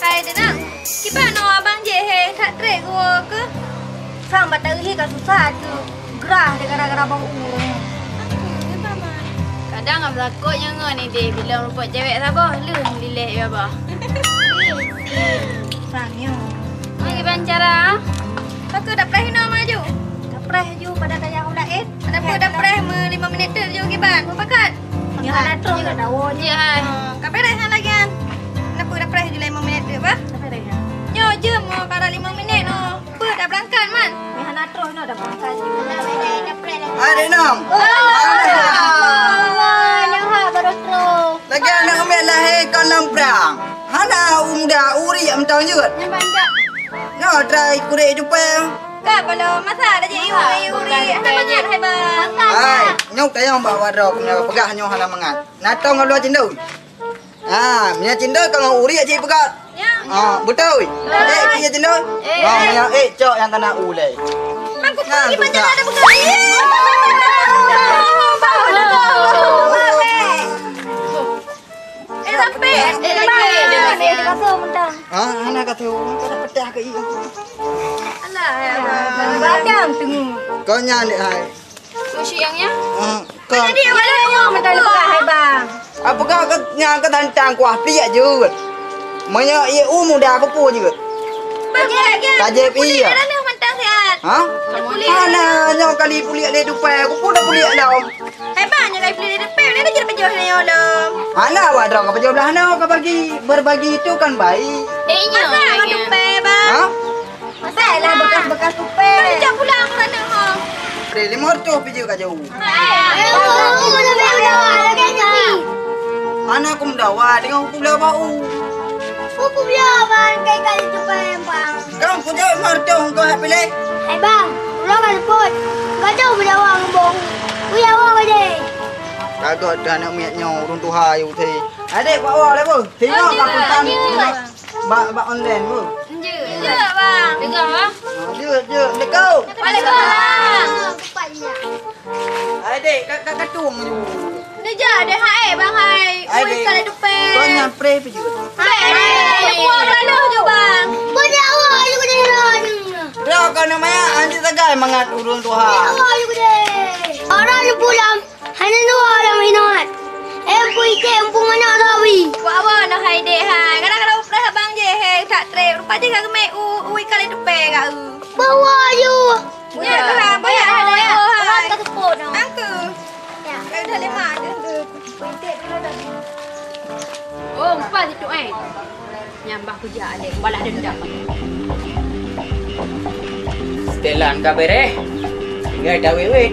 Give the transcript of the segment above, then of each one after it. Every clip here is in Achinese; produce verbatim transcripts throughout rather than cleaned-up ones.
Hai, Denang. Kiban nyoe abang jih, he, that treb geuwoe keuh? Sang bak taeu hi ka susah keuh. Grah deh gara-gara bau ureueng. Kadang abang takot nyang ngon ideh, bila rumpok cewek saboh, lheueh lileh ya bah. Sang nyoe. Kiban cara? Takut dah preh hino maju. Dah preh ju pada daya ulah eh. Ada pun dah preh me lima minit tu ju kiban. Mupakat. Nyoe hana troh nyoe dawa je. Ya, hai. Oh, ka beres hana lagi kan? Kenapa dah preh je lima minit tu, bah? Ka beres ya. Nyoe jeuem, oh, kara lima minit, oh. Apa dah berangkat, man? Nyoe hana troh, nyoe dah berangkat je. Hai, Dek Nom. Oh, hai. Nyoe ha baru troh. Lagi anak umet lahé kon lam prang. Hana u muda uri am tong jeuet. Nyoe trai kurek jupai. Ka balo masa dah jadi uri, uri. Hana mangat, hai, bang. Hai, nyoe tayang bak wadrob, nyoe peugah nyoe hana mangat. Natong ngon luwa cindoi. Ha, meunyoe cindoi ka ngon uri cit peugah. Ya. Ha, beutôi. Eh, iya cindoi. Ha, meunyoe eh cok nyang kana ulée. Aku pergi macam ada buka. Eh, sampai. Eh, sampai. Ha, hana kata, kata pecah ke iya. Alah, ya. Badang tengok. Kau nyan dek hai. Sushi yang nya? Hmm, kan. Jadi awak dah tengok mentang lepas hai bang. Apa kau ke nya ke tantang kuah piak je. Maya ia u muda aku pun je. Bajet ya. Bajet iya. Mentang sehat. Ha? Mana nyoe kali pulik le dupai aku pun dah pulik dah. Hai bang, nyoe kali pulik le dupai, mana dah jadi pejoh ni ya Allah. Mana awak dah kau pejoh belah na kau bagi berbagi itu kan baik. Eh, nyoe. Masa kau dupai bang? Ha? Masa lah bekas-bekas kupé. Kan jak pulang urang nyoe ho. Deh, lima ratus pijak kat jauh. Mana aku mendawa dengan aku pula bau. Aku pula bang kai kali tu payang bang. Kau aku jawab lima ratus kau hak pilih. Hai bang, ulang kan pun. Kau jauh mendawa ngembong. Kuya awak aja. Kagak tu anak miak nyoe urang tuha ayu tadi. Adik, bawa lah bang. Tengok aku kan. Bak, bak online tu. Jeuet. Jeuet, bang. Peugah, bang. Ha, jeuet, jeuet. Assalamualaikum. Waalaikumsalam. Hai, dek, ka, ka, katung je. Dia jah, dia hai, bang, hai. Hai, dek. Ui, kalau dupe. Kau nyang preh pih jeuet. Hai, hai, hai. Dia buang lalu je, bang. Banyak awak je kena heran. Dah, kau nak maya, anjing sagai mangat urang tuha. Awak je kena. Orang je pulang. Hana dua lam inat. Em pui cek empung manok sawi. Wak awak noh hai dek hai. Kadang-kadang upreh abang je hai tak treb. Rupa je ka gemai u, u ikan itu pe ka u. Bawa ju. Ya, ya, ya, ya. Angku. Ya. Kau dah lima ke? Pui cek dulu dah. Oh, empat itu eh. Nyambah kujak alek balas dendam. Setelan ka bereh. Tinggai dah wet-wet.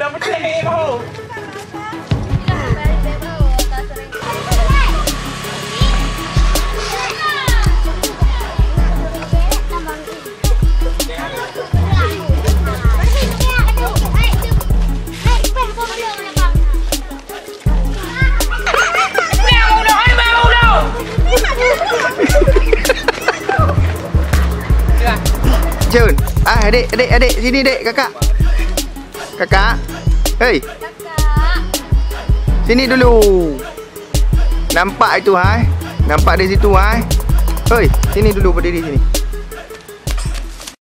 Dah pecah kaki bahu. Jun, ah, adik, adik, adik, sini, dek, kakak. Kakak. Hei. Sini dulu. Nampak itu, hai? Nampak di situ, hai? Hei, sini dulu, berdiri sini.